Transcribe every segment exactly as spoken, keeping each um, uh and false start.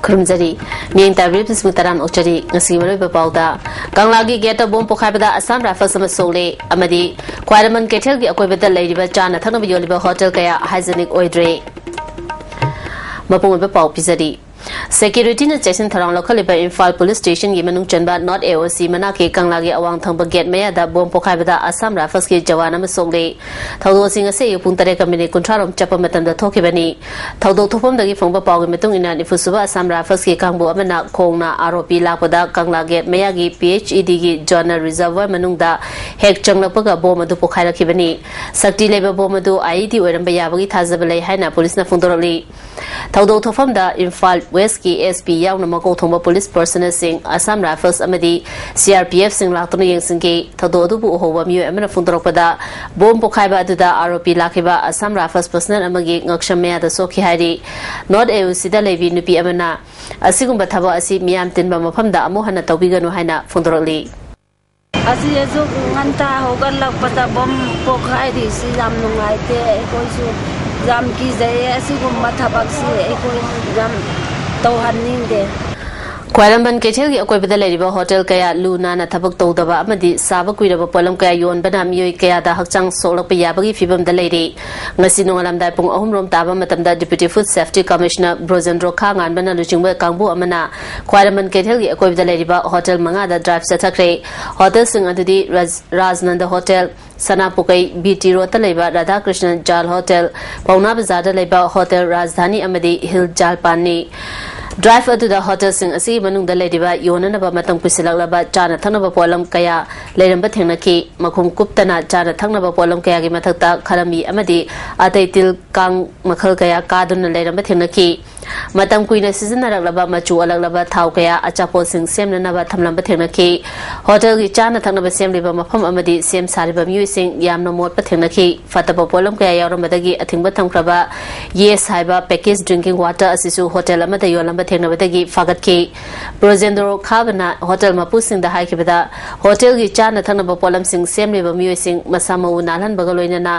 ꯈꯨꯔꯨꯝꯖꯔꯤ꯫ ꯃꯤꯠꯌꯦꯡ ꯇꯥꯕꯤꯔꯤꯕꯁꯤꯡꯕꯨ ꯇꯔꯥꯝꯅ ꯑꯣꯛꯆꯔꯤ꯫ ꯉꯁꯤꯒꯤ ꯃꯔꯨꯑꯣꯏꯕ ꯄꯥꯎꯗ, ꯀꯪꯂꯥꯒꯤ ꯒꯦꯠꯇ ꯕꯣꯝ ꯄꯣꯈꯥꯏꯕꯗ ꯑꯁꯥꯝ ꯔꯥꯏꯐꯜꯁ ꯑꯃ ꯁꯣꯛꯂꯦ ꯑꯃꯗꯤ ꯈ꯭ꯋꯥꯏꯔꯝꯕꯟ ꯀꯩꯊꯦꯜꯒꯤ ꯑꯀꯣꯏꯕꯗ ꯂꯩꯔꯤꯕ ꯆꯥꯅ ꯊꯛꯅꯕ ꯌꯣꯜꯂꯤꯕ ꯍꯣꯇꯦꯜ ꯀꯌꯥ ꯍꯥꯏꯖꯤꯅꯤꯛ ꯑꯣꯏꯗ꯭ꯔꯦ꯫ ꯃꯄꯨꯡ ꯑꯣꯏꯕ ꯄꯥꯎ ꯄꯤꯖꯔꯤ꯫ ꯁꯦꯀ꯭ꯌꯨꯔꯤꯇꯤꯅ ꯆꯦꯛꯁꯤꯟ ꯊꯧꯔꯥꯡ ꯂꯧꯈꯠꯂꯤꯕ ꯏꯝꯐꯥꯜ ꯄꯨꯂꯤꯁ ꯁ꯭ꯇꯦꯁꯟꯒꯤ ꯃꯅꯨꯡ ꯆꯟꯕ ꯅꯣꯔꯠ ꯑꯦ ꯑꯣ ꯁꯤ ꯃꯅꯥꯛꯀꯤ ꯀꯪꯂꯥꯒꯤ ꯑꯋꯥꯡ ꯊꯪꯕ ꯒꯦꯠ ꯃꯌꯥꯗ ꯕꯣꯝ ꯄꯣꯈꯥꯏꯕꯗ ꯑꯁꯥꯝ ꯔꯥꯏꯐꯜꯁꯀꯤ ꯖꯋꯥꯟ ꯑꯃ ꯁꯣꯛꯂꯦ꯫ ꯊꯧꯗꯣꯛ ꯑꯁꯤ ꯉꯁꯤ ꯑꯌꯨꯛ ꯄꯨꯡ ꯇꯔꯦꯠꯀ ꯃꯤꯅꯤꯠ ꯀꯨꯟꯊ꯭ꯔꯥ ꯔꯣꯝ ꯆꯠꯄ ꯃꯇꯝꯗ ꯊꯣꯛꯈꯤꯕꯅꯤ꯫ ꯊꯧꯗꯣꯛ ꯊꯣꯛꯐꯝꯗꯒꯤ ꯐꯪꯕ ꯄꯥꯎꯒꯤ ꯃꯇꯨꯡ ꯏꯟꯅ, ꯅꯤꯐꯨꯁꯨꯕ ꯑꯁꯥꯝ ꯔꯥꯏꯐꯜꯁꯀꯤ ꯀꯥꯡꯕꯨ ꯑꯃꯅ ꯈꯣꯡꯅ ꯑꯥꯔ ꯑꯣ ꯄꯤ ꯂꯥꯛꯄꯗ ꯀꯪꯂꯥ get ꯃꯌꯥꯒꯤ P H E ꯗꯤꯒꯤ ꯖꯣꯟꯅꯔ reserve ꯃꯅꯨꯡꯗ ꯍꯦꯛ ꯆꯪꯂꯛꯄꯒ ꯕꯣꯝ ꯑꯗꯨ ꯄꯣꯈꯥꯏꯔꯛꯈꯤꯕꯅꯤ꯫ ꯁꯛꯇꯤ ꯂꯩꯕ ꯕꯣꯝ ꯑꯗꯨ ꯑꯥꯏ ꯏ ꯗꯤ ꯑꯣꯏꯔꯝꯕ ꯌꯥꯕꯒꯤ ꯊꯥꯖꯕ ꯂꯩ ꯍꯥꯏꯅ ꯄꯨꯂꯤꯁꯅ ꯐꯣꯡꯗꯣꯔꯛꯂꯤ꯫ ꯊꯧꯗꯣꯛ ꯊꯣꯛꯐꯝꯗ ꯏꯝꯐꯥꯜ ꯋꯦꯁ꯭ꯠꯀꯤ ꯑꯦꯁ ꯄꯤ ꯌꯥꯎꯅ ꯃꯀꯣꯛ ꯊꯣꯡꯕ ꯄꯨꯂꯤꯁ ꯄꯔꯁꯅꯦꯜꯁꯤꯡ, ꯑꯁꯥꯝ ꯔꯥꯏꯐꯜꯁ ꯑꯃꯗꯤ ꯁꯤ ꯑꯥꯔ ꯄꯤ ꯑꯦꯐꯁꯤꯡ ꯂꯥꯛꯇꯨꯅ ꯌꯦꯡꯁꯤꯟꯈꯤ꯫ ꯊꯧꯗꯣꯛ ꯑꯗꯨꯕꯨ ꯎꯍꯧꯕ ꯃꯤꯑꯣꯏ ꯑꯃꯅ ꯐꯣꯡꯗꯣꯔꯛꯄꯗ, ꯕꯣꯝ ꯄꯣꯈꯥꯏꯕ ꯑꯗꯨꯗ ꯑꯥꯔ ꯑꯣ ꯄꯤ ꯂꯥꯛꯈꯤꯕ ꯑꯁꯥꯝ ꯔꯥꯏꯐꯜꯁ ꯄꯔꯁꯅꯦꯜ ꯑꯃꯒꯤ ꯉꯛꯁꯝ ꯃꯌꯥꯗ ꯁꯣꯛꯈꯤ ꯍꯥꯏꯔꯤ꯫ ꯅꯣꯔꯠ ꯑꯦ ꯑꯣ ꯁꯤꯗ ꯂꯩꯕꯤ ꯅꯨꯄꯤ ꯑꯃꯅ, "ꯑꯁꯤꯒꯨꯝꯕ ꯊꯕꯛ ꯑꯁꯤ ꯃꯤꯌꯥꯝ ꯇꯤꯟꯕ ꯃꯐꯝꯗ ꯑꯃꯨꯛ ꯍꯟꯅ ꯇꯧꯕꯤꯒꯅꯨ" ꯍꯥꯏꯅ ꯐꯣꯡꯗꯣꯔꯛꯂꯤ꯫ ꯑꯁꯤ ꯑꯁꯨꯛ ꯉꯟꯇꯥ ꯍꯧꯒꯠꯂꯛꯄꯗ ꯕꯣꯝ ꯄꯣꯈꯥꯏꯔꯤꯁꯤ ꯌꯥꯝ ꯅꯨꯡꯉꯥꯏꯇꯦ꯫ ꯑꯩꯈꯣꯏꯁꯨ ꯌꯥꯝ ꯀꯤꯖꯩꯌꯦ꯫ ꯑꯁꯤꯒꯨꯝꯕ ꯊꯕꯛꯁꯤ ꯑꯩꯈꯣꯏ ꯌꯥꯝ ꯇꯧꯍꯟꯅꯤꯡꯗꯦ꯫ ꯈ꯭ꯋꯥꯏꯔꯝꯕꯟ ꯀꯩꯊꯦꯜꯒꯤ ꯑꯀꯣꯏꯕꯗ ꯂꯩꯔꯤꯕ ꯍꯣꯇꯦꯜ ꯀꯌꯥ ꯂꯨ ꯅꯥꯟꯅ ꯊꯕꯛ ꯇꯧꯗꯕ ꯑꯃꯗꯤ ꯆꯥꯕ ꯀꯨꯏꯔꯕ ꯄꯣꯠꯂꯝ ꯀꯌꯥ ꯌꯣꯟꯕꯅ ꯃꯤꯑꯣꯏ ꯀꯌꯥꯗ ꯍꯛꯆꯥꯡ ꯁꯣꯛꯂꯛꯄ ꯌꯥꯕꯒꯤ ꯐꯤꯕꯝꯗ ꯂꯩꯔꯤ꯫ ꯉꯁꯤ ꯅꯣꯡꯉꯥꯜꯂꯝꯗꯥꯏ ꯄꯨꯡ ꯑꯍꯨꯝ ꯔꯣꯝ ꯇꯥꯕ ꯃꯇꯝꯗ Deputy Food Safety Commissioner ꯕ꯭ꯔꯣꯖꯦꯟꯗ꯭ꯔꯣ ꯈꯥꯉꯥꯟꯕꯅ ꯂꯨꯆꯤꯡꯕ ꯀꯥꯡꯕꯨ ꯑꯃꯅ ꯈ꯭ꯋꯥꯏꯔꯝꯕꯟ ꯀꯩꯊꯦꯜꯒꯤ ꯑꯀꯣꯏꯕꯗ ꯂꯩꯔꯤꯕ ꯍꯣꯇꯦꯜ ꯃꯉꯥꯗ ꯗ꯭ꯔꯥꯏꯚ ꯆꯠꯊꯈ꯭ꯔꯦ꯫ ꯍꯣꯇꯦꯜꯁꯤꯡ ꯑꯗꯨꯗꯤ ꯔꯥꯖ-, ꯔꯥꯖꯅꯟꯗ ꯍꯣꯇꯦꯜ, ꯁꯅꯥꯄꯨꯀꯩ ꯕꯤ ꯇꯤ ꯔꯣꯗꯇ ꯂꯩꯕ ꯔꯥꯙꯥꯀ꯭ꯔꯤꯁꯅ ꯖꯥꯜ ꯍꯣꯇꯦꯜ, ꯄꯥꯎꯅꯥ ꯕꯖꯥꯔꯗ ꯂꯩꯕ ꯍꯣꯇꯦꯜ ꯔꯥꯖꯙꯥꯅꯤ ꯑꯃꯗꯤ ꯍꯤꯜ ꯖꯥꯜꯄꯥꯟꯅꯤ꯫ ꯗ꯭ꯔꯥꯏꯚ ꯑꯗꯨꯗ ꯍꯣꯇꯦꯜꯁꯤꯡ ꯑꯁꯤꯒꯤ ꯃꯅꯨꯡꯗ ꯂꯩꯔꯤꯕ ꯌꯣꯟꯅꯅꯕ ꯃꯇꯝ ꯀꯨꯏꯁꯤꯜꯂꯛꯂꯕ ꯆꯥꯅ ꯊꯛꯅꯕ ꯄꯣꯠꯂꯝ ꯀꯌꯥ ꯂꯩꯔꯝꯕ ꯊꯦꯡꯅꯈꯤ꯫ ꯃꯈꯨꯝ ꯀꯨꯞꯇꯅ ꯆꯥꯅ ꯊꯛꯅꯕ ꯄꯣꯠꯂꯝ ꯀꯌꯥꯒꯤ ꯃꯊꯛꯇ ꯈꯔꯝꯕꯤ ꯑꯃꯗꯤ ꯑꯇꯩ ꯇꯤꯜ ꯀꯥꯡ ꯃꯈꯜ ꯀꯌꯥ ꯀꯥꯗꯨꯅ ꯂꯩꯔꯝꯕ ꯊꯦꯡꯅꯈꯤ꯫ ꯃꯇꯝ ꯀꯨꯏꯅ ꯁꯤꯖꯤꯟꯅꯔꯛꯂꯕ ꯃꯆꯨ ꯑꯣꯜꯂꯛꯂꯕ ꯊꯥꯎ ꯀꯌꯥ ꯑꯆꯥꯄꯣꯠꯁꯤꯡ ꯁꯦꯝꯅꯅꯕ ꯊꯝꯂꯝꯕ ꯊꯦꯡꯅꯈꯤ꯫ ꯍꯣꯇꯦꯜꯒꯤ ꯆꯥꯅ ꯊꯛꯅꯕ ꯁꯦꯝꯂꯤꯕ ꯃꯐꯝ ꯑꯃꯗꯤ ꯁꯦꯝ ꯁꯥꯔꯤꯕ ꯃꯤꯑꯣꯏꯁꯤꯡ ꯌꯥꯝꯅ ꯃꯣꯠꯄ ꯊꯦꯡꯅꯈꯤ꯫ ꯐꯠꯇꯕ ꯄꯣꯠꯂꯝ ꯀꯌꯥ ꯌꯥꯎꯔꯝꯕꯗꯒꯤ ꯑꯊꯤꯡꯕ ꯊꯝꯈ꯭ꯔꯕ ꯌꯦꯁ ꯍꯥꯏꯕ package drinking water ꯑꯁꯤꯁꯨ ꯍꯣꯇꯦꯜ ꯑꯃꯗ ꯌꯣꯜꯂꯝꯕ ꯊꯦꯡꯅꯕꯗꯒꯤ ꯐꯥꯒꯠꯈꯤ꯫ ꯕ꯭ꯔꯣꯖꯦꯟꯗ꯭ꯔꯣ ꯈꯥꯕꯅ ꯍꯣꯇꯦꯜ ꯃꯄꯨꯁꯤꯡꯗ ꯍꯥꯏꯈꯤꯕꯗ, ꯍꯣꯇꯦꯜꯒꯤ ꯆꯥꯅ ꯊꯛꯅꯕ ꯄꯣꯠꯂꯝꯁꯤꯡ ꯁꯦꯝꯂꯤꯕ ꯃꯤꯑꯣꯏꯁꯤꯡ ꯃꯁꯥ ꯃꯎ ꯅꯥꯜꯍꯟꯕꯒ ꯂꯣꯏꯅꯅ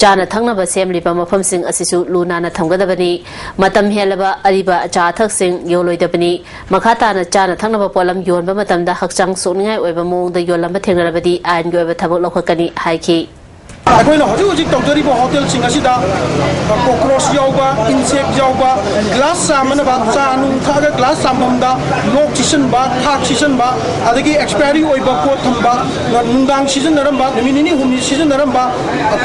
ꯆꯥꯅ ꯊꯛꯅꯕ ꯁꯦꯝꯂꯤꯕ ꯃꯐꯝꯁꯤꯡ ꯑꯁꯤꯁꯨ ꯂꯨ ꯅꯥꯟꯅ ꯊꯝꯒꯗꯕꯅꯤ꯫ ꯃꯇꯝ ꯍꯦꯜꯂꯕ ꯑꯔꯤꯕ ꯑꯆꯥ ꯑꯊꯛꯁꯤꯡ ꯌꯣꯜꯂꯣꯏꯗꯕꯅꯤ꯫ ꯃꯈꯥ ꯇꯥꯅ ꯆꯥꯅ ꯊꯛꯅꯕ ꯄꯣꯠꯂꯝ ꯌꯣꯟꯕ ꯃꯇꯝꯗ ꯍꯛꯆꯥꯡ ꯁꯣꯛꯅꯤꯡꯉꯥꯏ ꯑꯣꯏꯕ ꯃꯑꯣꯡꯗ ꯌꯣꯜꯂꯝꯕ ꯊꯦꯡꯅꯔꯕꯗꯤ ꯑꯥꯏꯟꯒꯤ ꯑꯣꯏꯕ ꯊꯕꯛ ꯂꯧꯈꯠꯀꯅꯤ ꯍꯥꯏꯈꯤ꯫ ꯑꯩꯈꯣꯏꯅ ꯍꯧꯖꯤꯛ ꯍꯧꯖꯤꯛ ꯇꯧꯖꯔꯤꯕ ꯍꯣꯇꯦꯜꯁꯤꯡ ꯑꯁꯤꯗ ꯀꯣꯀ꯭ꯔꯣꯁ ꯌꯥꯎꯕ, ꯏꯟꯁꯦꯛ ꯌꯥꯎꯕ, ꯒ꯭ꯂꯥꯁ ꯆꯥꯝꯃꯅꯕ, ꯆꯥ ꯅꯨꯡ ꯊꯛꯑꯒ ꯒ꯭ꯂꯥꯁ ꯆꯥꯝꯐꯝꯗ ꯂꯣꯛ ꯁꯤꯖꯤꯟꯕ, ꯊꯥꯛ ꯁꯤꯖꯤꯟꯕ, ꯑꯗꯒꯤ ꯑꯦꯛꯁꯄꯥꯏꯔꯤ ꯑꯣꯏꯕ ꯄꯣꯠ ꯊꯝꯕ, ꯅꯨꯡꯗꯥꯡ ꯁꯤꯖꯤꯟꯅꯔꯝꯕ, ꯅꯨꯃꯤꯠ ꯅꯤꯅꯤ ꯍꯨꯝꯅꯤ ꯁꯤꯖꯤꯟꯅꯔꯝꯕ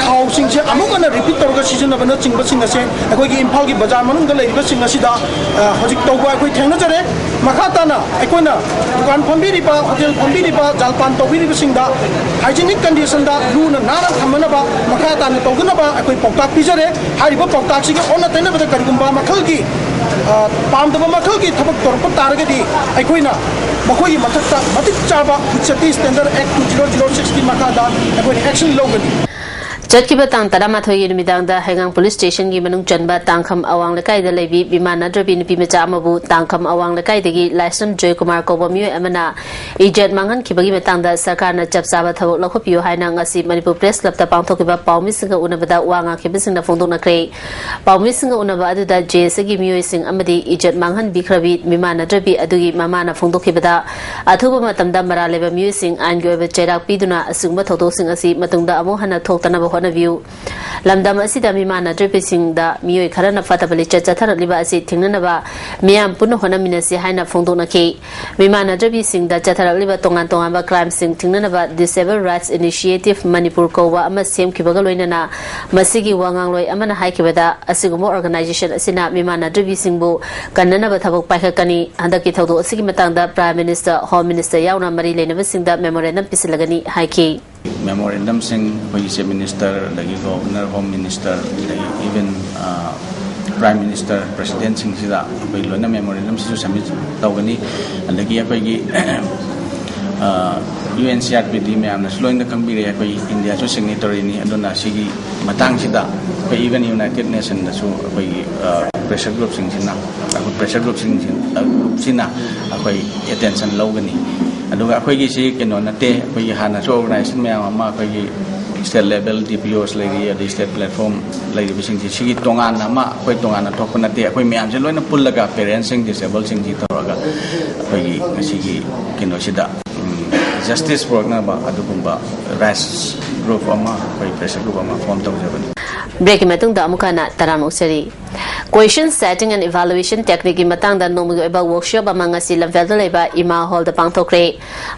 ꯊꯥꯎꯁꯤꯡꯁꯦ ꯑꯃꯨꯛ ꯍꯟꯅ ꯔꯤꯄꯤꯠ ꯇꯧꯔꯒ ꯁꯤꯖꯤꯟꯅꯕꯅꯆꯤꯡꯕꯁꯤꯡ ꯑꯁꯦ ꯑꯩꯈꯣꯏꯒꯤ ꯏꯝꯐꯥꯜꯒꯤ ꯕꯖꯥꯔ ꯃꯅꯨꯡꯗ ꯂꯩꯔꯤꯕꯁꯤꯡ ꯑꯁꯤꯗ, ꯑ, ꯍꯧꯖꯤꯛ ꯇꯧꯕ ꯑꯩꯈꯣꯏ ꯊꯦꯡꯅꯖꯔꯦ꯫ ꯃꯈꯥ ꯇꯥꯅ ꯑꯩꯈꯣꯏꯅ ꯗꯨꯀꯥꯟ ꯐꯝꯕꯤꯔꯤꯕ, ꯍꯣꯇꯦꯜ ꯐꯝꯕꯤꯔꯤꯕ, ꯖꯜꯄꯥꯟ ꯇꯧꯕꯤꯔꯤꯕꯁꯤꯡꯗ ꯍꯥꯏꯖꯤꯅꯤꯛ ꯀꯟꯗꯤꯁꯟꯗ ꯂꯨꯅ ꯅꯥꯟꯅ ꯊꯝꯅꯅꯕ ꯃꯈꯥ ꯇꯥꯅ ꯇꯧꯗꯅꯕ ꯑꯩꯈꯣꯏ ꯄꯥꯎꯇꯥꯛ ꯄꯤꯖꯔꯦ꯫ ꯍꯥꯏꯔꯤꯕ ꯄꯥꯎꯇꯥꯛꯁꯤꯒꯤ ꯑꯣꯟꯅ ꯇꯩꯅꯕꯗ ꯀꯔꯤꯒꯨꯝꯕ ꯃꯈꯜꯒꯤ, ꯑ, ꯄꯥꯝꯗꯕ ꯃꯈꯜꯒꯤ ꯊꯕꯛ ꯇꯧꯔꯛꯄ ꯇꯥꯔꯒꯗꯤ ꯑꯩꯈꯣꯏꯅ ꯃꯈꯣꯏꯒꯤ ꯃꯊꯛꯇ ꯃꯇꯤꯛ ꯆꯥꯕ Food Safety Standard Act two zero zero six ꯀꯤ ꯃꯈꯥꯗ ꯑꯩꯈꯣꯏꯅ action ꯂꯧꯒꯅꯤ꯫ ꯆꯠꯈꯤꯕ ꯇꯥꯡ ꯇꯔꯥꯃꯥꯊꯣꯏꯒꯤ ꯅꯨꯃꯤꯗꯥꯡꯗ ꯍꯩꯉꯥꯡ ꯄꯨꯂꯤꯁ ꯁ꯭ꯇꯦꯁꯟꯒꯤ ꯃꯅꯨꯡ ꯆꯟꯕ ꯇꯥꯡꯈꯝ ꯑꯋꯥꯡ ꯂꯩꯀꯥꯏꯗ ꯂꯩꯕꯤ ꯕꯤꯃꯥ ꯅꯠꯇ꯭ꯔꯕꯤ ꯅꯨꯄꯤ ꯃꯆꯥ ꯑꯃꯕꯨ ꯇꯥꯡꯈꯝ ꯑꯋꯥꯡ ꯂꯩꯀꯥꯏꯗꯒꯤ ꯂꯥꯏꯁ꯭ꯔꯝ ꯖꯣꯏꯀꯨꯃꯥꯔ ꯀꯧꯕ ꯃꯤꯑꯣꯏ ꯑꯃꯅ ꯏꯖꯠ ꯃꯥꯡꯍꯟꯈꯤꯕꯒꯤ ꯃꯇꯥꯡꯗ ꯁꯔꯀꯥꯔꯅ ꯆꯞ ꯆꯥꯕ ꯊꯕꯛ ꯂꯧꯈꯠꯄꯤꯌꯨ ꯍꯥꯏꯅ ꯉꯁꯤ ꯃꯅꯤꯄꯨꯔ ꯄ꯭ꯔꯦꯁ ꯀ꯭ꯂꯕꯇ ꯄꯥꯡꯊꯣꯛꯈꯤꯕ ꯄꯥꯎꯃꯤꯁꯤꯡꯒ ꯎꯅꯕꯗ ꯋꯥ ꯉꯥꯡꯈꯤꯕꯁꯤꯡꯅ ꯐꯣꯡꯗꯣꯛꯅꯈ꯭ꯔꯦ꯫ ꯄꯥꯎꯃꯤꯁꯤꯡꯒ ꯎꯅꯕ ꯑꯗꯨꯗ ꯖꯦ ꯑꯦꯁ ꯑꯦꯒꯤ ꯃꯤꯑꯣꯏꯁꯤꯡ ꯑꯃꯗꯤ ꯏꯖꯠ ꯃꯥꯡꯍꯟꯕꯤꯈ꯭ꯔꯕꯤ ꯃꯤꯃꯥꯟꯅꯗ꯭ꯔꯕꯤ ꯑꯗꯨꯒꯤ ꯃꯃꯥꯅ ꯐꯣꯡꯗꯣꯛꯈꯤꯕꯗ, ꯑꯊꯨꯕ ꯃꯇꯝꯗ ꯃꯔꯥꯜ ꯂꯩꯕ ꯃꯤꯑꯣꯏꯁꯤꯡ ꯑꯥꯏꯟꯒꯤ ꯑꯣꯏꯕ ꯆꯩꯔꯥꯛ ꯄꯤꯗꯨꯅ ꯑꯁꯤꯒꯨꯝꯕ ꯊꯧꯗꯣꯛꯁꯤꯡ ꯑꯁꯤ ꯃꯇꯨꯡꯗ ꯑꯃꯨꯛ ꯍꯟꯅ ꯊꯣꯛꯇꯅꯕ ꯍꯣꯠꯅꯕꯤꯌꯨ꯫ ꯂꯝꯗꯝ ꯑꯁꯤꯗ ꯃꯤꯃꯥꯟꯅꯗ꯭ꯔꯕꯤꯁꯤꯡꯗ ꯃꯤꯑꯣꯏ ꯈꯔꯅ ꯐꯠꯇꯕ ꯂꯤꯆꯠ ꯆꯠꯊꯔꯛꯂꯤꯕ ꯑꯁꯤ ꯊꯤꯡꯅꯅꯕ ꯃꯤꯌꯥꯝ ꯄꯨꯟꯅ ꯍꯣꯠꯅꯃꯤꯟꯅꯁꯤ ꯍꯥꯏꯅ ꯐꯣꯡꯗꯣꯛꯅꯈꯤ꯫ ꯃꯤꯃꯥꯟꯅꯗ꯭ꯔꯕꯤꯁꯤꯡꯗ ꯆꯠꯊꯔꯛꯂꯤꯕ ꯇꯣꯉꯥꯟ ꯇꯣꯉꯥꯟꯕ ꯀ꯭ꯔꯥꯏꯝꯁꯤꯡ ꯊꯤꯡꯅꯅꯕ Disabled Rights Initiative ꯃꯅꯤꯄꯨꯔ ꯀꯧꯕ ꯑꯃ ꯁꯦꯝꯈꯤꯕꯒ ꯂꯣꯏꯅꯅ ꯃꯁꯤꯒꯤ ꯋꯥ ꯉꯥꯡꯂꯣꯏ ꯑꯃꯅ ꯍꯥꯏꯈꯤꯕꯗ, ꯑꯁꯤꯒꯨꯝꯕ organization ꯑꯁꯤꯅ ꯃꯤꯃꯥꯟꯅꯗ꯭ꯔꯕꯤꯁꯤꯡꯕꯨ ꯀꯟꯅꯅꯕ ꯊꯕꯛ ꯄꯥꯏꯈꯠꯀꯅꯤ꯫ ꯍꯟꯗꯛꯀꯤ ꯊꯧꯗꯣꯛ ꯑꯁꯤꯒꯤ ꯃꯇꯥꯡꯗ Prime Minister, Home Minister ꯌꯥꯎꯅ ꯃꯔꯤ ꯂꯩꯅꯕꯁꯤꯡꯗ memorandum ꯄꯤꯁꯤꯜꯂꯒꯅꯤ ꯍꯥꯏꯈꯤ꯫ Memorandumꯁꯤꯡ ꯑꯩꯈꯣꯏꯒꯤ Chief Minister, ꯑꯗꯒꯤ Governor, Home Minister, ꯑꯗꯒꯤ even, ꯑ, Prime Minister, Presidentꯁꯤꯡꯁꯤꯗ ꯑꯩꯈꯣꯏ ꯂꯣꯏꯅ memorandumꯁꯤꯁꯨ submit ꯇꯧꯒꯅꯤ꯫ ꯑꯗꯒꯤ ꯑꯩꯈꯣꯏꯒꯤ, ꯑ, UNCRPD ꯃꯌꯥꯝꯅꯁꯨ ꯂꯣꯏꯅ ꯈꯪꯕꯤꯔꯦ, ꯑꯩꯈꯣꯏ ꯏꯟꯗꯤꯌꯥꯁꯨ signatoryꯅꯤ꯫ ꯑꯗꯨꯅ ꯁꯤꯒꯤ ꯃꯇꯥꯡꯁꯤꯗ ꯑꯩꯈꯣꯏ even United Nationꯗꯁꯨ ꯑꯩꯈꯣꯏꯒꯤ, ꯑ, pressure groupꯁꯤꯡꯁꯤꯅ, ꯑꯩꯈꯣꯏ pressure groupꯁꯤꯡꯁꯤ, ꯑ, groupꯁꯤꯅ ꯑꯩꯈꯣꯏ attention ꯂꯧꯒꯅꯤ꯫ ꯑꯗꯨꯒ ꯑꯩꯈꯣꯏꯒꯤꯁꯤ ꯀꯩꯅꯣ ꯅꯠꯇꯦ, ꯑꯩꯈꯣꯏꯒꯤ ꯍꯥꯟꯅꯁꯨ organization ꯃꯌꯥꯝ ꯑꯃ ꯑꯩꯈꯣꯏꯒꯤ ꯁ꯭ꯇꯦꯠ ꯂꯦꯚꯦꯜ ꯗꯤ ꯄꯤ ꯑꯣꯁ ꯂꯩꯔꯤ, ꯑꯗꯩ ꯁ꯭ꯇꯦꯠ ꯄ꯭ꯂꯦꯠꯐꯣꯝ ꯂꯩꯔꯤꯕꯁꯤꯡꯁꯤ, ꯁꯤꯒꯤ ꯇꯣꯉꯥꯟꯅ ꯑꯃ ꯑꯩꯈꯣꯏ ꯇꯣꯉꯥꯟꯅ ꯊꯣꯛꯄ ꯅꯠꯇꯦ꯫ ꯑꯩꯈꯣꯏ ꯃꯌꯥꯝꯁꯦ ꯂꯣꯏꯅ ꯄꯨꯜꯂꯒ, ꯄꯦꯔꯦꯟꯁꯁꯤꯡ, ꯗꯤꯁꯦꯕꯜꯁꯤꯡꯁꯤ ꯇꯧꯔꯒ ꯑꯩꯈꯣꯏꯒꯤ ꯉꯁꯤꯒꯤ ꯀꯩꯅꯣꯁꯤꯗ ꯖꯁꯇꯤꯁ ꯄꯨꯔꯛꯅꯕ ꯑꯗꯨꯒꯨꯝꯕ ꯔꯥꯏꯠꯁ ꯒ꯭ꯔꯨꯞ ꯑꯃ, ꯑꯩꯈꯣꯏ ꯄ꯭ꯔꯦꯁꯔ ꯒ꯭ꯔꯨꯞ ꯑꯃ ꯐꯣꯝ ꯇꯧꯖꯕꯅꯤ꯫ ꯕ꯭ꯔꯦꯛꯀꯤ ꯃꯇꯨꯡꯗ ꯑꯃꯨꯛ ꯍꯟꯅ ꯇꯔꯥꯝꯅ ꯑꯣꯛꯆꯔꯤ꯫ Question Setting and Evaluation Techniqueꯀꯤ ꯃꯇꯥꯡꯗ ꯅꯣꯡꯃꯒꯤ ꯑꯣꯏꯕ ꯋꯥꯔꯛꯁꯣꯞ ꯑꯃ ꯉꯁꯤ ꯂꯝꯐꯦꯜꯗ ꯂꯩꯕ ꯏꯃꯥ ꯍꯣꯜꯗ ꯄꯥꯡꯊꯣꯛꯈ꯭ꯔꯦ꯫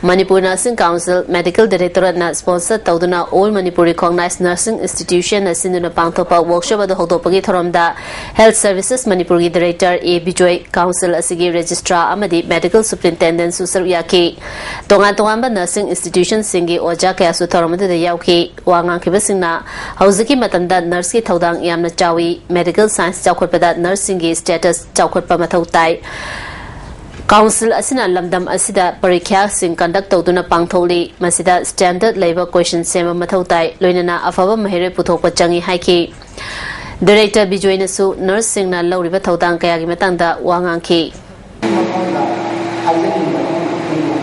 ꯃꯅꯤꯄꯨꯔ ꯅꯔꯁꯤꯡ ꯀꯥꯎꯟꯁꯤꯜ, ꯃꯦꯗꯤꯀꯦꯜ ꯗꯥꯏꯔꯦꯛꯇꯣꯔꯦꯠꯅ ꯁ꯭ꯄꯣꯟꯁꯔ ꯇꯧꯗꯨꯅ ꯑꯣꯜ ꯃꯅꯤꯄꯨꯔ ꯔꯤꯀꯣꯛꯅꯥꯏꯖ ꯅꯔꯁꯤꯡ ꯏꯟꯁꯇꯤꯇ꯭ꯌꯨꯁꯟꯅ ꯁꯤꯟꯗꯨꯅ ꯄꯥꯡꯊꯣꯛꯄ ꯋꯥꯔꯛꯁꯣꯞ ꯑꯗꯨ ꯍꯧꯗꯣꯛꯄꯒꯤ ꯊꯧꯔꯝꯗ ꯍꯦꯜꯊ ꯁꯔꯚꯤꯁꯦꯁ ꯃꯅꯤꯄꯨꯔꯒꯤ ꯗꯥꯏꯔꯦꯛꯇꯔ ꯑꯦ ꯕꯤꯖꯣꯏ, ꯀꯥꯎꯟꯁꯤꯜ ꯑꯁꯤꯒꯤ ꯔꯦꯖꯤꯁꯇ꯭ꯔꯥꯔ ꯑꯃꯗꯤ ꯃꯦꯗꯤꯀꯦꯜ ꯁꯨꯄ꯭ꯔꯤꯟꯇꯦꯟꯗꯦꯟꯁꯨ ꯁꯔꯨꯛ ꯌꯥꯈꯤ꯫ ꯇꯣꯉꯥꯟ ꯇꯣꯉꯥꯟꯕ ꯅꯔꯁꯤꯡ ꯏꯟꯁꯇꯤꯇ꯭ꯌꯨꯁꯟꯁꯤꯡꯒꯤ ꯑꯣꯖꯥ ꯀꯌꯥꯁꯨ ꯊꯧꯔꯝ ꯑꯗꯨꯗ ꯌꯥꯎꯈꯤ꯫ ꯋꯥ ꯉꯥꯡꯈꯤꯕꯁꯤꯡꯅ ꯍꯧꯖꯤꯛꯀꯤ ꯃꯇꯝꯗ ꯅꯔꯁꯀꯤ ꯊꯧꯗꯥꯡ ꯌꯥꯝꯅ ꯆꯥꯎꯏ, ꯃꯦꯗꯤꯀꯦꯜ ꯁꯥꯏꯟꯁ ꯆꯥꯎꯈꯠꯄꯗ ꯅꯔꯁꯁꯤꯡꯒꯤ ꯁ꯭ꯇꯦꯇꯁ ꯆꯥꯎꯈꯠꯄ ꯃꯊꯧ ꯇꯥꯏ꯫ ꯀꯥꯎꯟꯁꯤꯜ ꯑꯁꯤꯅ ꯂꯝꯗꯝ ꯑꯁꯤꯗ ꯄꯔꯤꯈ꯭ꯌꯥꯁꯤꯡ ꯀꯟꯗꯛ ꯇꯧꯗꯨꯅ ꯄꯥꯡꯊꯣꯛꯂꯤ꯫ ꯃꯁꯤꯗ ꯁ꯭ꯇꯦꯟꯗꯔꯗ ꯂꯩꯕ ꯀꯣꯏꯁꯟ ꯁꯦꯝꯕ ꯃꯊꯧ ꯇꯥꯏ, ꯂꯣꯏꯅꯅ ꯑꯐꯕ ꯃꯍꯩꯔꯣꯏ ꯄꯨꯊꯣꯛꯄ ꯆꯪꯏ ꯍꯥꯏꯈꯤ꯫ ꯗꯥꯏꯔꯦꯛꯇꯔ ꯕꯤꯖꯣꯏꯅꯁꯨ ꯅꯔꯁꯁꯤꯡꯅ ꯂꯧꯔꯤꯕ ꯊꯧꯗꯥꯡ ꯀꯌꯥꯒꯤ ꯃꯇꯥꯡꯗ ꯋꯥ ꯉꯥꯡꯈꯤ꯫ ꯃꯐꯝꯗ ꯍꯥꯏꯖꯅꯤꯡꯕ ꯑꯃꯅ,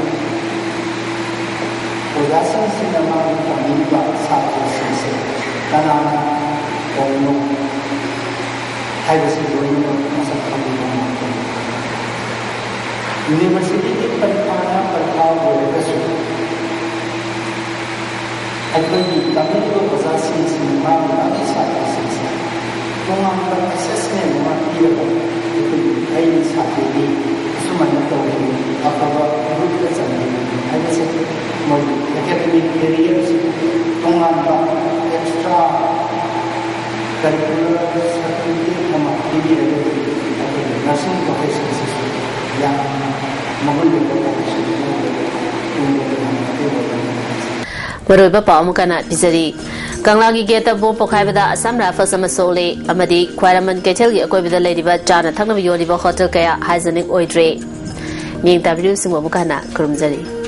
ꯑꯣꯖꯥꯁꯤꯡꯁꯤꯅ ꯃꯥꯒꯤ ꯇꯝꯕꯤꯔꯤꯕ ꯁꯥꯇ꯭ꯔꯁꯤꯡꯁꯦ ꯀꯅꯥꯅ ꯇꯧꯔꯤꯅꯣ ꯍꯥꯏꯕꯁꯤ ꯂꯣꯏꯅꯃꯛ ꯃꯁꯛ ꯈꯪꯕ ꯉꯥꯛꯇꯅꯤ꯫ ꯌꯨꯅꯤꯚꯔꯁꯤꯇꯤꯒꯤ ꯄꯔꯤꯈꯥꯅ ꯄꯔꯤꯈꯥ ꯑꯣꯏꯔꯒꯁꯨ ꯑꯩꯈꯣꯏꯒꯤ ꯇꯝꯕꯤꯔꯤꯕ ꯑꯣꯖꯥꯁꯤꯡꯁꯤꯅ ꯃꯥꯒꯤ ꯃꯥꯒꯤ ꯁꯥꯇ꯭ꯔꯁꯤꯡꯁꯦ ꯇꯣꯉꯥꯟꯕ ꯑꯦꯁꯦꯁꯃꯦꯟ ꯑꯃ ꯄꯤꯔꯒ ꯑꯩꯈꯣꯏꯒꯤ ꯑꯩꯒꯤ ꯁꯥꯇ꯭ꯔꯗꯤ ꯑꯁꯨꯃꯥꯏꯅ ꯇꯧꯔꯤ, ꯑꯐꯕ ꯒ꯭ꯔꯨꯞꯇ ꯆꯟꯕꯤꯔꯤ ꯍꯥꯏꯕꯁꯦ ꯃꯣꯏꯒꯤ ꯑꯦꯀꯥꯗꯃꯤꯛ ꯀꯦꯔꯤꯌꯔꯁꯤ ꯇꯣꯉꯥꯟꯕ ꯑꯦꯛꯁꯇ꯭ꯔꯥ ꯀꯔꯤꯀꯨꯂꯔ ꯁꯥꯔꯇꯤꯐꯤꯀꯦꯠ ꯑꯃ ꯄꯤꯕꯤꯔꯒꯗꯤ ꯑꯩꯈꯣꯏꯒꯤ ꯅꯔꯁꯤꯡ ꯄ꯭ꯔꯣꯐꯦꯁꯟꯁꯤꯁꯨ ꯌꯥꯝꯅ ꯃꯒꯨꯟ ꯂꯩꯕ ꯄ꯭ꯔꯣꯐꯦꯁꯟ ꯑꯃ ꯑꯣꯏꯔꯒ ꯇꯨꯡꯗ ꯌꯥꯝꯅ ꯃꯇꯦꯡ ꯑꯣꯏꯒꯅꯤ꯫ ꯃꯔꯨꯑꯣꯏꯕ ꯄꯥꯎ ꯑꯃꯨꯛ ꯍꯟꯅ ꯄꯤꯖꯔꯤ꯫ ꯀꯪꯂꯥꯒꯤ ꯒꯦꯠꯇ ꯕꯣꯝ ꯄꯣꯈꯥꯏꯕꯗ ꯑꯁꯥꯝ ꯔꯥꯏꯐꯜꯁ ꯑꯃ ꯁꯣꯛꯂꯦ ꯑꯃꯗꯤ ꯈ꯭ꯋꯥꯏꯔꯝꯕꯟ ꯀꯩꯊꯦꯜꯒꯤ ꯑꯀꯣꯏꯕꯗ ꯂꯩꯔꯤꯕ ꯆꯥꯅ ꯊꯛꯅꯕ ꯌꯣꯜꯂꯤꯕ ꯍꯣꯇꯦꯜ ꯀꯌꯥ ꯍꯥꯏꯖꯅꯤꯛ ꯑꯣꯏꯗ꯭ꯔꯦ꯫ ꯃꯤꯠꯌꯦꯡ ꯇꯥꯕꯤꯔꯤꯕ ꯁꯤꯡꯕꯨ ꯑꯃꯨꯛ ꯍꯟꯅ ꯈꯨꯔꯨꯝꯖꯔꯤ꯫